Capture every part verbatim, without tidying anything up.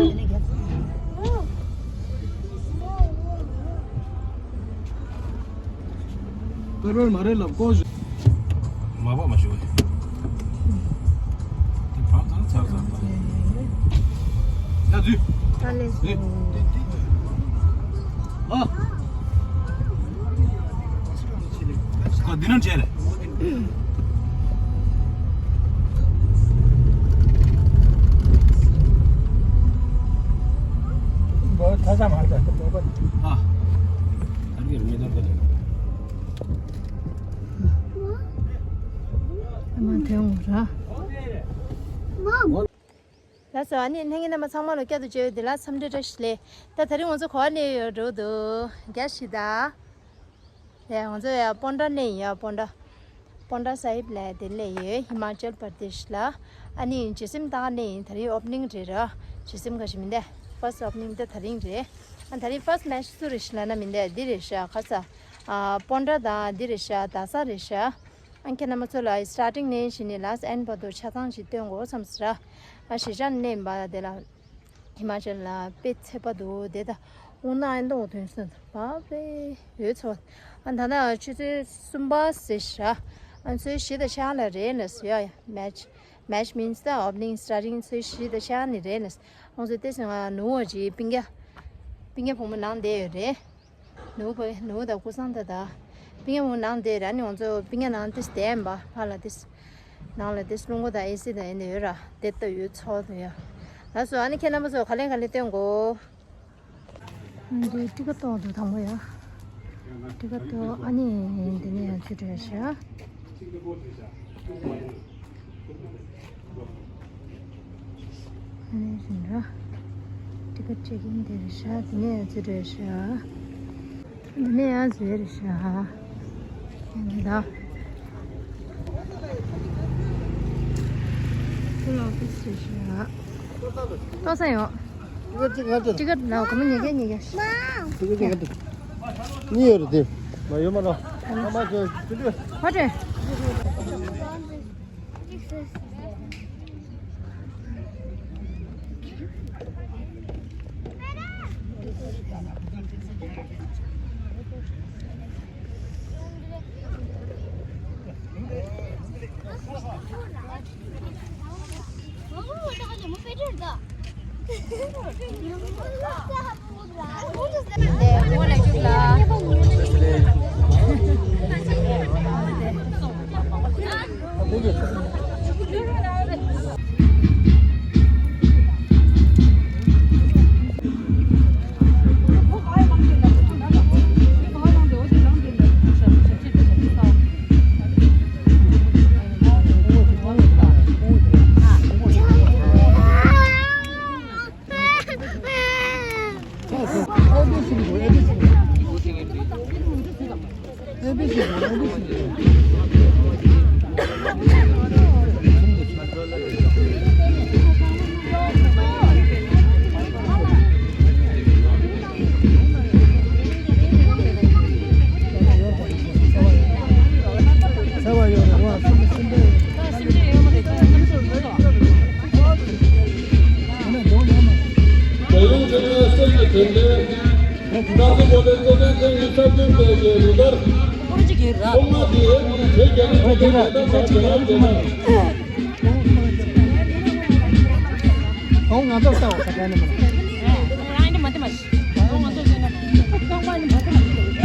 པར་པར་མ་རེད་ལབ་ཀོ། མ་བབ་མ་ཞུ། དེ་བབ་ཙང་ཚར་ཙང་བབ། ཡ་དུས། ད་ལས་སོ། ཨ། ཁོ་འདི་ནང་བྱས་ལེ། འབོ་ཐ་ས་མ་རེད་པ། ཨ། ཨ་རིག་མི་འདུག་ག། ཨ་མ་དོན་ངོ་ར། ལགས་སོ། ཨ་ནི་ལྷན་རྒྱས་རྣམ་པ་ཚང་མ་ལ་བསྐྱར་དུ་མཇལ་བའི་བདེ་ལ་འཚམས་འདྲི་བཀྲ་ཤིས་བདེ་ལེགས། ད་དེ་རིང་ང་ཚོ་ག་པར་སླེབས་ཡོད་འགྲོ་འདུག་རྒྱ་ཞིག་ད། ཡ་ང་ཚོ་ཡ་པོན་ཏྲ་སླེབས་ཡིན། ཡ་པོན་ཏྲ། པོན་ཏྲ་ས་ཧིབ་ལ་དེ་སླེབས་ཡོད། ཧི་མ་ཅལ་པར་དེ་ཤི་ལ། ཨ་ནི་བྱེད་སེམས་ད་ག་སླེབས་ཡིན། དེ་རིང་ཨོ་པ་ནིང་རེད་ར། བྱེད་སེམས་ག་ཞིག་མིན་ད། ཕར་སི་ཊི་ཨོ་པ་ནིང་ད་དེ་རིང་རེད། ཨ་དེ་རིང་ཕར་སི་ཊི་མེ་ཆི་སུ་རེད་ཤི་ལ་ན་མིན་ད། འདི་རེད་ཤ་ཁ་ས། ཨ་པོན་ཏྲ་དང་འདི་རེད་ཤ་རྡ་ས་རེད་ཤ། ཨ་ཁྱེད་རྣམ་པ་ཚོ་ལ་སི་ཊར་ཊིང་ནས་གཞི་ནས་ལ་སི་ཊི་ཨེན་ཌི་བར་དུ་ཆ་ཚང་ཞིག་སྟོན་དགོས་བསམ་སི་ར། ཨ་གཞིས་ཆགས་ནས་ཡིན་པ་དེ་ལ་ཧི་མ་ཅལ་ལ་དཔེ་ཚད་པ་འདུག་དེ་ད་དབུགས་ནག་ཨེ་འདུག་དོན་སོང་བབ་རེ་ཡོད་ཚོ། ཨ་ད་ལྟ་ཆུ་ཚོད་གསུམ་པ་ཟེར་ཤ། ཨ་ཚོད་བཞི་དང་ཕྱེད་ལ་རེད་ལ་ཟེར་ཡ། ཡ་མེ་ཆི་མེ་ཆི་མིན་སི་ད་ཨོ་པ་ནིང་སི་ཊར་ཊིང་ཚོད་བཞི་དང་ཕྱེད་ནས་རེད་ལ། ང་ཚོ་ལྟས་ང་ནུ་བོ་ཅིག་སྤུན་ཀྱག་སྤུན་ཀྱག་བུ་མོ་ནང་བསྡད་ཡོད་རེད། ནུ་བོ་ནུ་བོ་དང་ཀུ་སང་ད་ད། སྤུན་ཀྱག་བུ་ནང་དེ་ར་ནི་ང་ཚོ་སྤུན་ཀྱག་ནང་དེ་བསྡད་ཡིན་པ་ཕ་ལ་དེ། ནང་ལ་དེ་རླུང་བུ་དང་ཨེ་སི་དང་ཡིན་དེ་ཡོད་ར་དེ་ལྟ་ཡོད་ཚོགས་དེ་ཡ། ལགས་སོ། ཨ་ནི་ཁྱེད་རྣམ་པ་ཚོ་ག་ལེ་ག་ལེ་སྟོན་གོ། འདི་ཊི་ཀེ་ཊི་གཏོང་དུ་དང་པོ་ཡ། ཊི་ཀེ་ཊི་གཏོང་ཨ་ནི་འདི་ནས་ཡང་ཚུར་འགྲོ་ཡ་ཤ། ཨ་ནི་རིང་ར། ཊི་ཀེ་ཊི་ཅེག་ཨིན་དེ་རེད་ཤག་དེ་ནས་ཡང་ཚུར་རེད་ཤག་དེ་ནས་ཡང་ཚུར་རེད་ཤག་ཡང་འདི་ད། ཕུལ་ཨོ་ཕི་སི་རེད་ཤག་ཏོག་ཙམ་ཡོང་། ཊི་ཀེ་ཊི་ལ་གོ་མ་ཉེ་གེ་ཉེ་གེ། ཊི་ཀེ་ཊི་ང་ཏི་གཉིས་ཡོད་རེད་དེ། མ་ཡོད་མ་རེད། ཨ་མ་ཚོ་ཅི་འདྲ། ཧོ་ཏེ།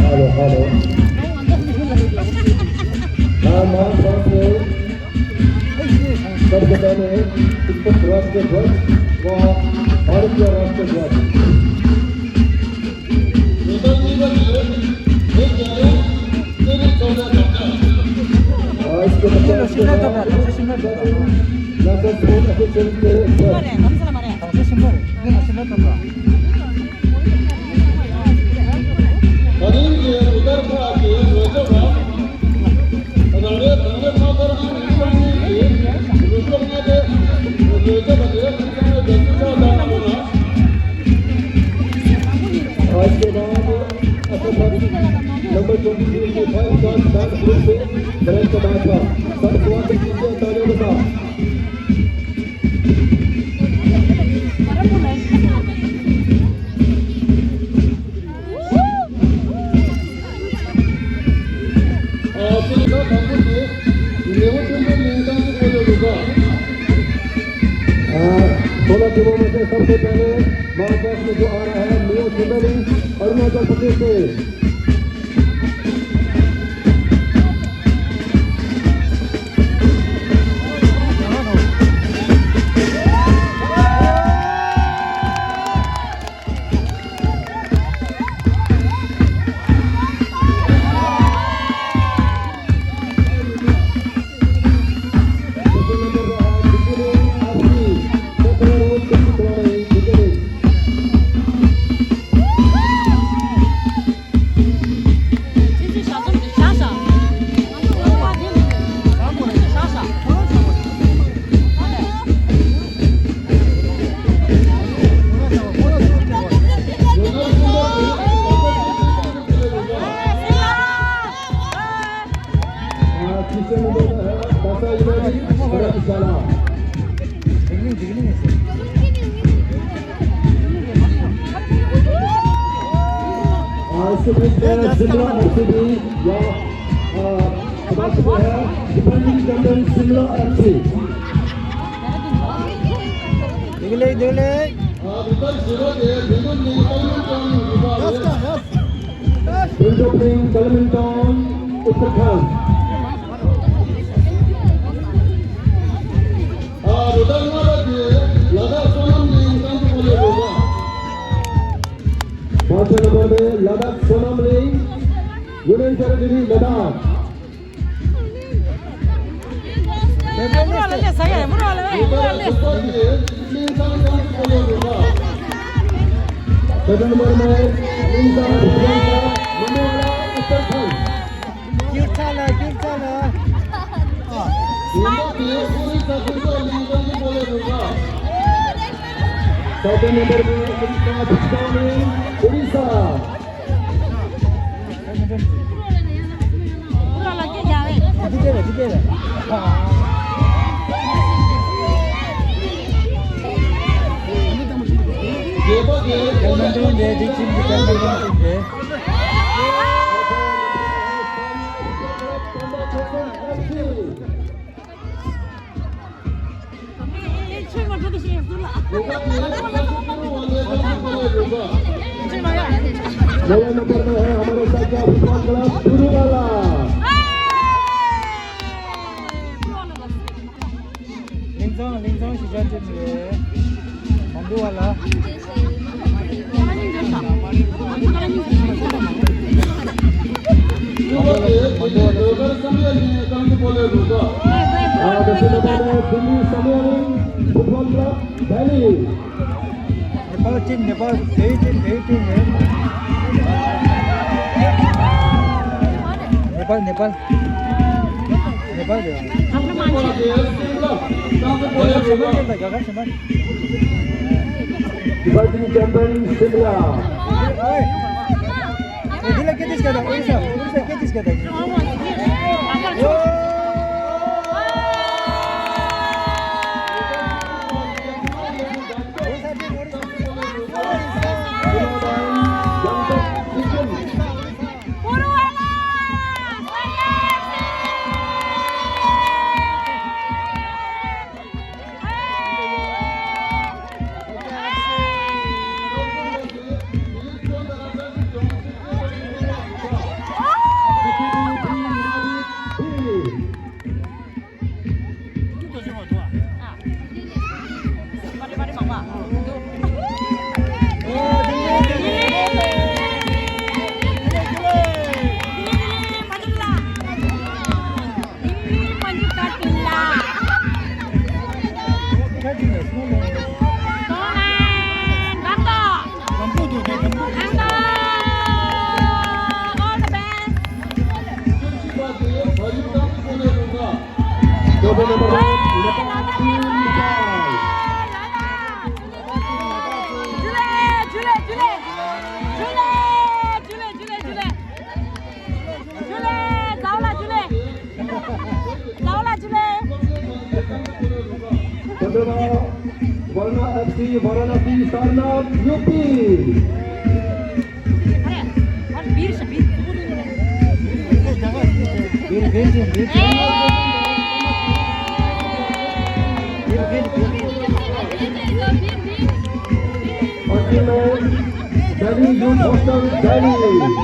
Hello, hello. Now, now, सबसे पहले तिब्बत राष्ट्रीय ध्वज व भारत का राष्ट्रीय ध्वज। आज के पचास के बाद नगर स्पोर्ट्स के चलते आज के बाद नंबर ट्वेंटी थ्री की फाइव शॉट बैक ग्रुप से ब्रेक का बैठा। सब स्वागत कीजिए तालियों के साथ। टीमों में से सबसे पहले महाराष्ट्र में जो आ रहा है, मियो सुंदरी, अरुणाचल प्रदेश से। Prince of King, Kalamintan, Uttarakhand. पाँचवें नंबर में लद्दाख सोनामलिंग, Union Territory लद्दाख। छठे नंबर में इंसान मंडे वाला उत्तराखंड। छठे नंबर में इंसान उड़ीसा। नौ नंबर में है हमारे साथ का फुटबॉल क्लब टुरू वाला। लिंगजोंग, लिंगजोंग शिक्षा टीम है। मंडू वाला। Football club Delhi. Nepal team, Nepal, very team, very team है। नेपाल, नेपाल। नेपाल है। Defending champion Shimla. ए, दिल्ली के किस कहता? उड़ीसा, उड़ीसा के किस कहता? वाराणसी, वाराणसी, सारनाथ, यूपी। ང་རང་ཚོའི་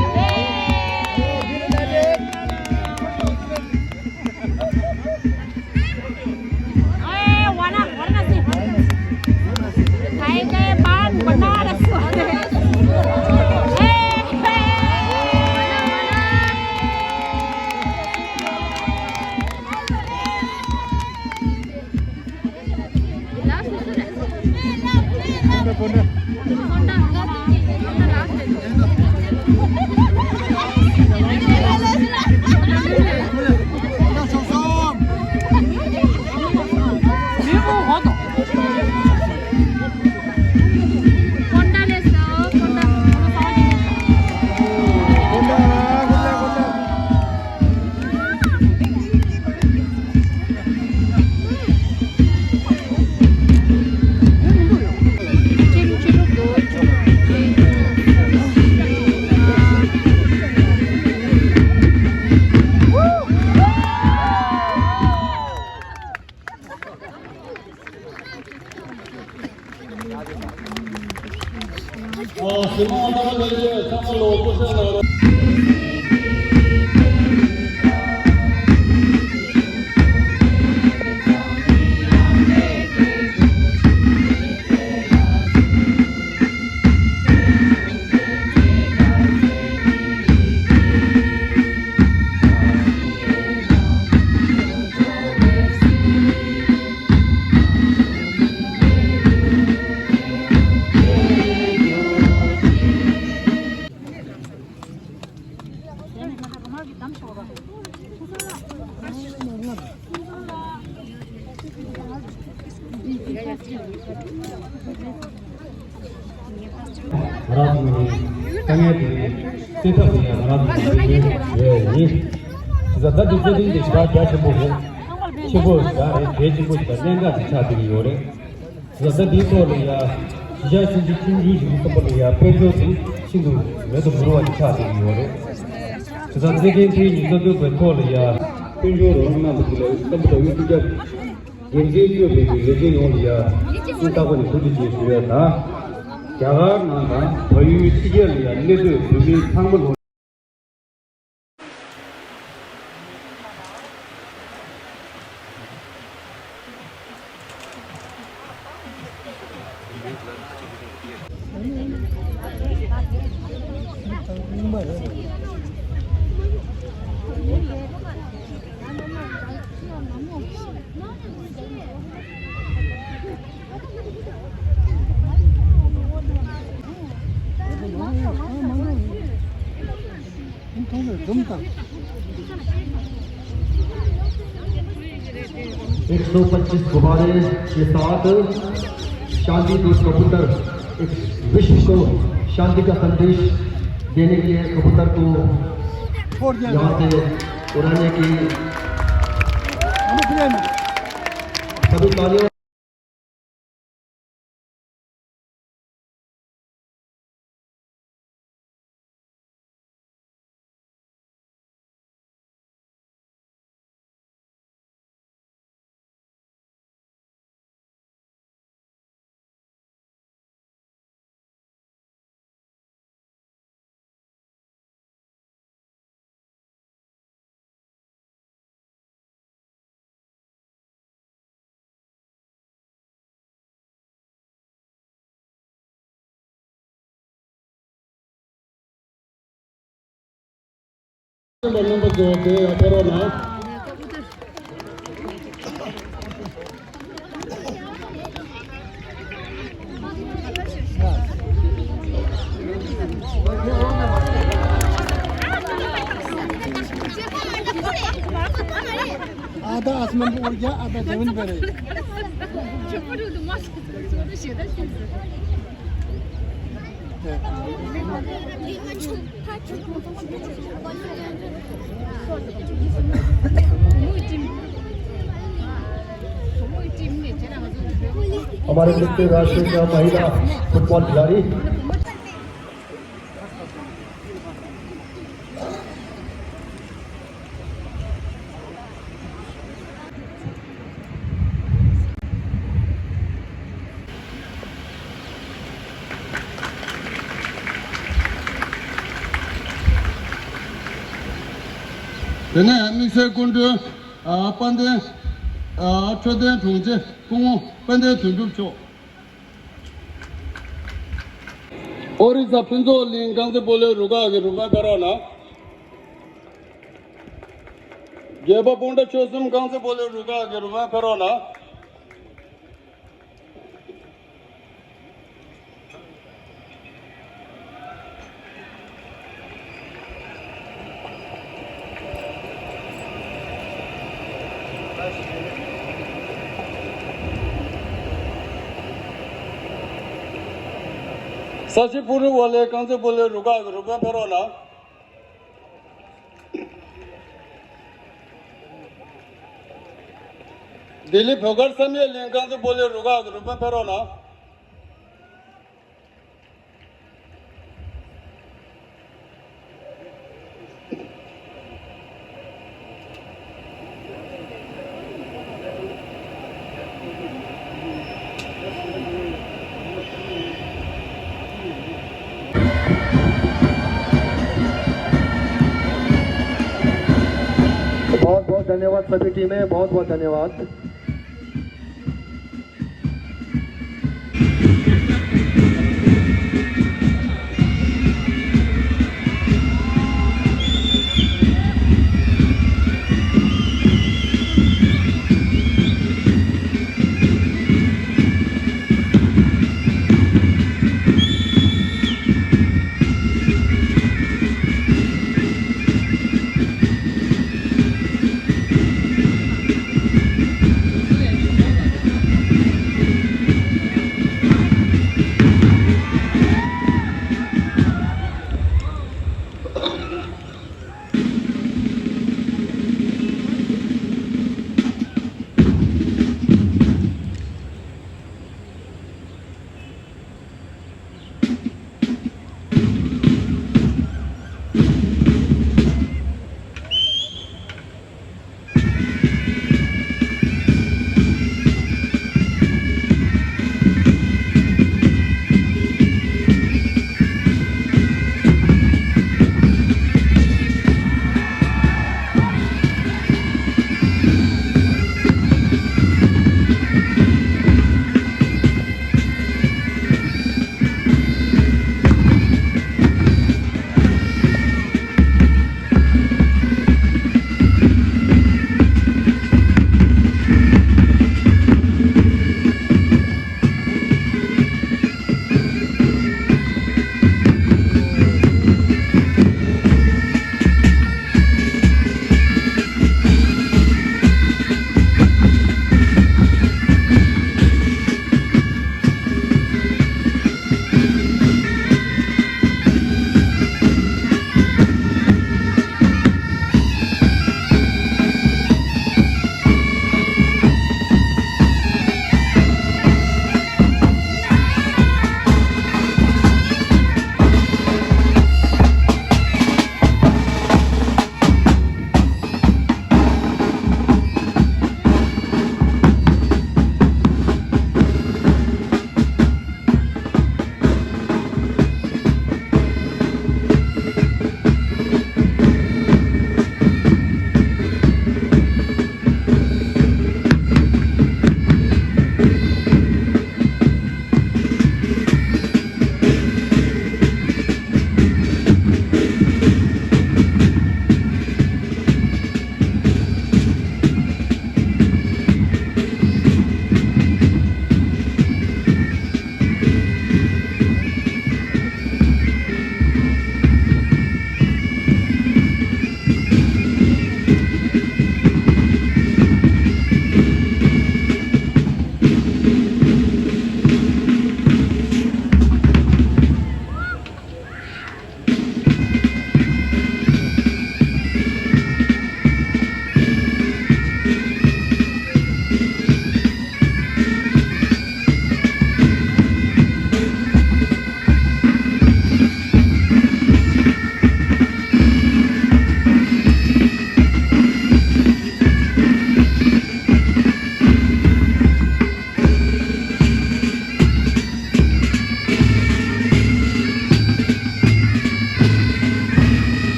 དཀའ་ངལ་དེ་སེལ་ཐབས་དེ་ཡང་ང་རང་ཚོའི་ལས་འགན་ཡོད་ཡིན། དེ་ཚོ་ད་འདི་རྩ་དོན་དེ་ཞེ་དྲག་རྒྱ་ཆེན་པོ་རེད། ཆེན་པོ་ཞེ་དྲག་རེད། གལ་ཆེན་པོ་ཞེ་དྲག་གནད་འགག་ཅིག་ཆགས་བསྡད་ཀྱི་ཡོད་རེད། དེ་ཚོ་ད་འདིའི་ཐོག་ལ་ཡ་གཞིས་ཆགས་ཆུང་ཆུང་ཆུང་ཆུང་ཞིག་གི་བསམ་པ་ལ་ཡ་དཔལ་འབྱོར་དེ་ཤིན་ཏུ་མེད་དུ་མི་རུང་བ་ཅིག་ཆགས་བསྡད་ཀྱི་ཡོད་རེད། དེ་ཚོ་བརྩེ་མཁན་ཕྲན་གྱིས་གནད་དོན་པའི་ཐོག་ལ་ཡ་དཔལ་འབྱོར་རོགས་རམ་གནང་བ་དེ་ལ་སྐམ་པོ་དང་གཡུ་ཐུགས་རྒྱ། འགན་འཛིན་གཙོས་པའི་ལས་བྱེད་ཡོངས་ལ་ཡ་སྙིང་ཐག་པ་ནས་ཐུགས་རྗེ་ཆེ་ཞུ་ཡ་དང་། རྒྱ་གར་ནང་དང་བལ་ཡུལ་ཕྱི་རྒྱལ་ལ་ཡ་གནས་སྡོད་བོད་མི་ཚང་མ་ལོ། एक सौ पच्चीस गुब्बारे के साथ शांति दूत कबूतर, एक विश्व को शांति का संदेश देने के लिए कबूतर को यहाँ से उड़ाने की सभी तालियों। རྣམ་པ་ཚོ་དེ་ཡང་ཕེབས་རོགས་གནང་། आधा आसमान पे उड़ गया, आधा जमीन पे रह गया। हमारे मित्र राष्ट्रीय महिला फुटबॉल खिलाड़ी। དེ་ནས་དམིགས་བསལ་སྐུ་མགྲོན། ཨ། དཔལ་ལྡན། ཨ། འཕྲོད་བསྟེན་དྲུང་ཆེ་སྐུ་ངོ་དཔལ་ལྡན་དོན་གྲུབ་མཆོག་ཨོ་རི་ས་ཕུན་ཚོགས་གླིང་རྐང་རྩེད་སྤོ་ལོའི་རུ་ཁག་གི་རུ་དཔོན་ཕེབས་རོགས་གནང་། རྒྱལ་པོ་སྤུངས་ཐང་ཆོལ་གསུམ་རྐང་རྩེད་སྤོ་ལོའི་རུ་ཁག་གི་རུ་དཔོན་ཕེབས་རོགས་གནང་། ས་གཞི་ཕུག་རི་ཝ་ལེ་རྐང་རྩེད་སྤོ་ལོའི་རུ་ཁག་གི་རུ་དཔོན་ཕེབས་རོགས་གནང་། ལྡི་ལི་བོད་སྒར་བསམ་ཡས་གླིང་རྐང་རྩེད་སྤོ་ལོའི་རུ་ཁག་གི་རུ་དཔོན་ཕེབས་རོགས་གནང་། बहुत बहुत धन्यवाद सभी टीमें, बहुत बहुत धन्यवाद।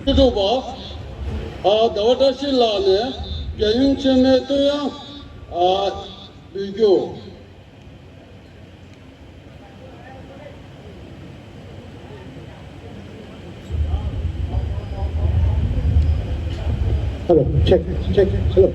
སྤྱི་ཚོགས་པ། ཨ། ཟླ་བ་བཀྲ་ཤིས་ལགས་ནས་རྒྱལ་ཡུམ་ཆེན་མོའི་བསྟོད་དབྱངས། ཨ། འབུལ་རྒྱུ། Hello, check, check, hello.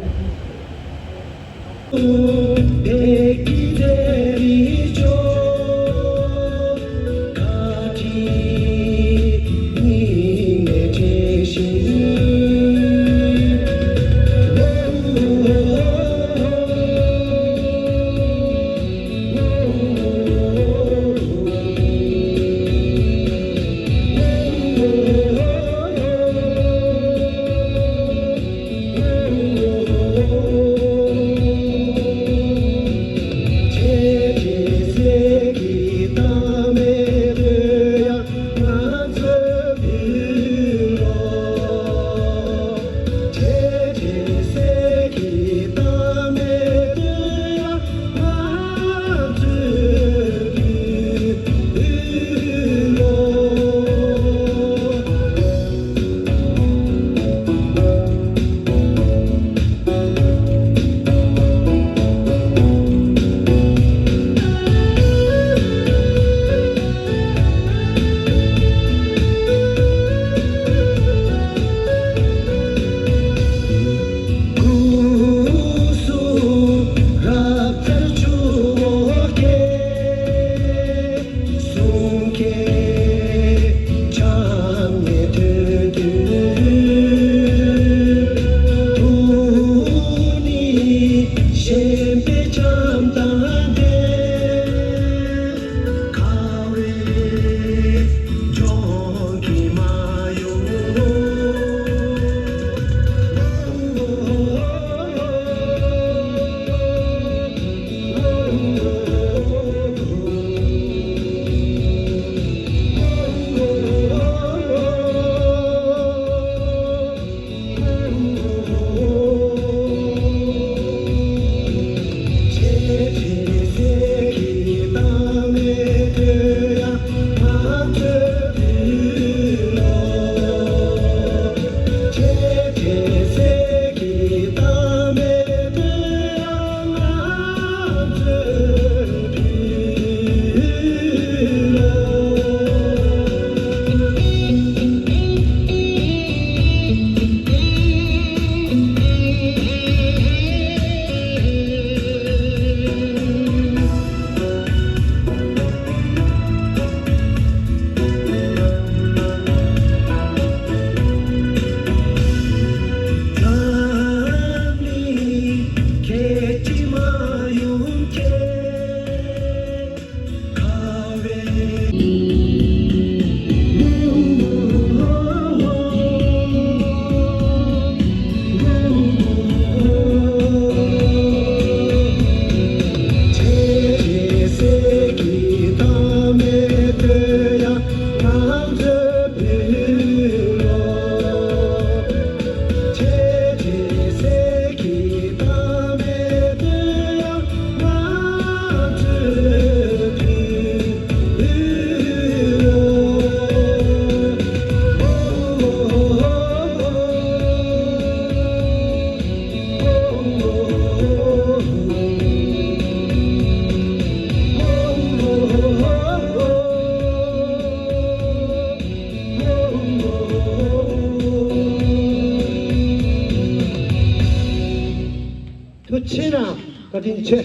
ཡིན་ཆེ།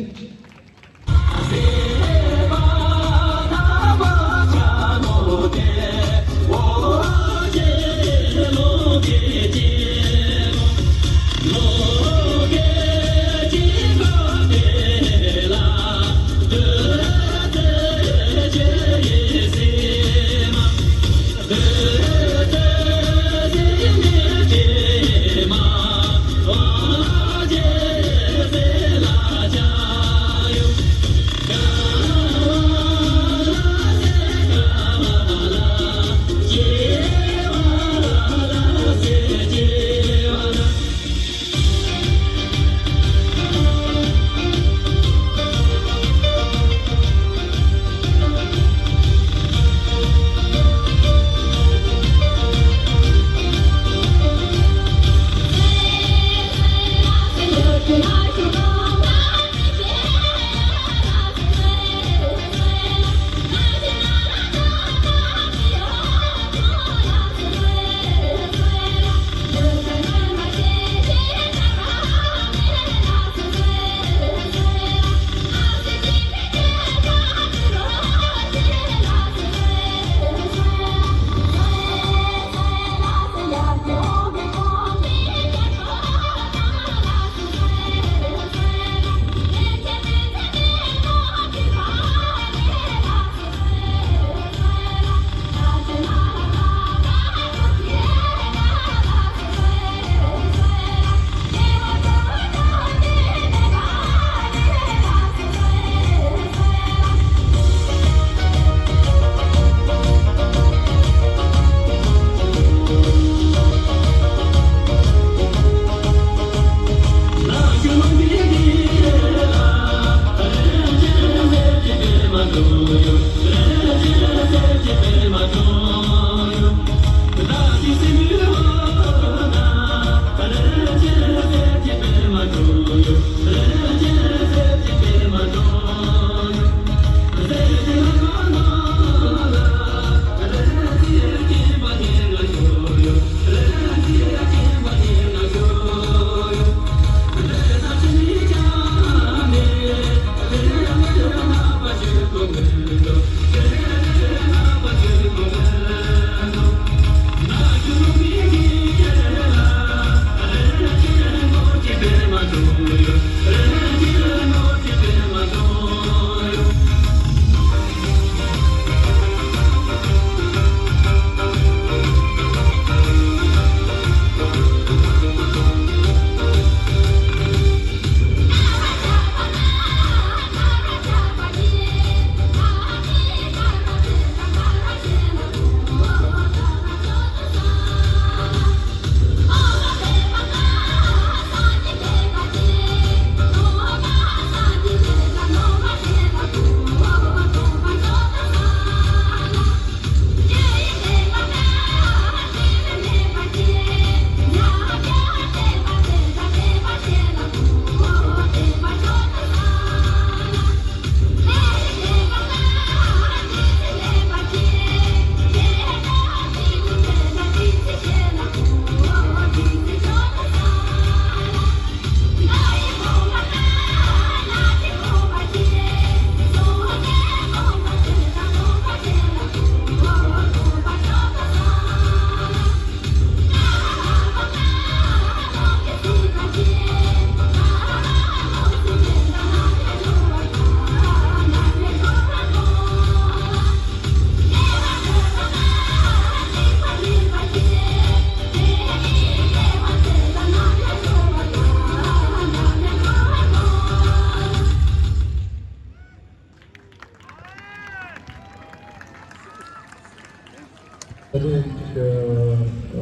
ད་ལྟ་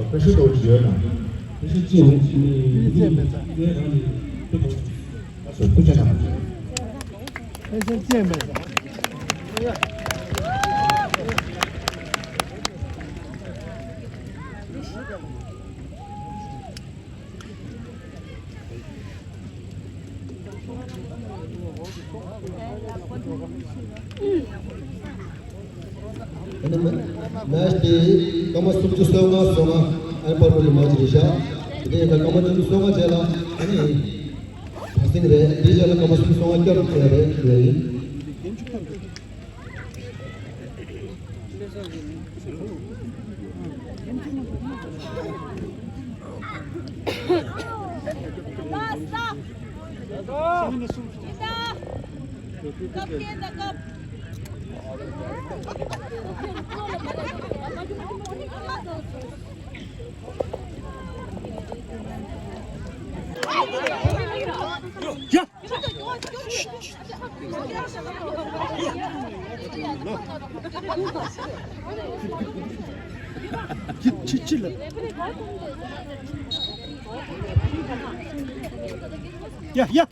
བཀའ་ཤག་ཏོག་ཙམ་ཡོད་ན། བཀའ་ཤག་ཅིག་ནི་ནི་ནི་ནི་རང་ནི་ཏོག་ཙམ་སྐུ་ཅན་ན། བཀའ་ཤག་ཅན་མེད། ནས་དེ་སྐར་མ་སུམ་ཅུ་སོ་ལྔ་སོ་ལྔ་ཨ་ནི་པར་པར་ལས་མ་ཅི་རེད་ཤག་དེ་ཡིན་ད་སྐར་མ་བདུན་ཅུ་སོ་ལྔ་རྗེས་ལ་ཨ་ནི། ཕར་ཚིག་རེད། འདི་ཡར་ལ་སྐར་མ་གསུམ་སོང་བ་བསྐྱར་དུ་བྱས་རེད་ལོས་ཡིན། ཡ་ཡ།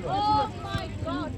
Oh my God.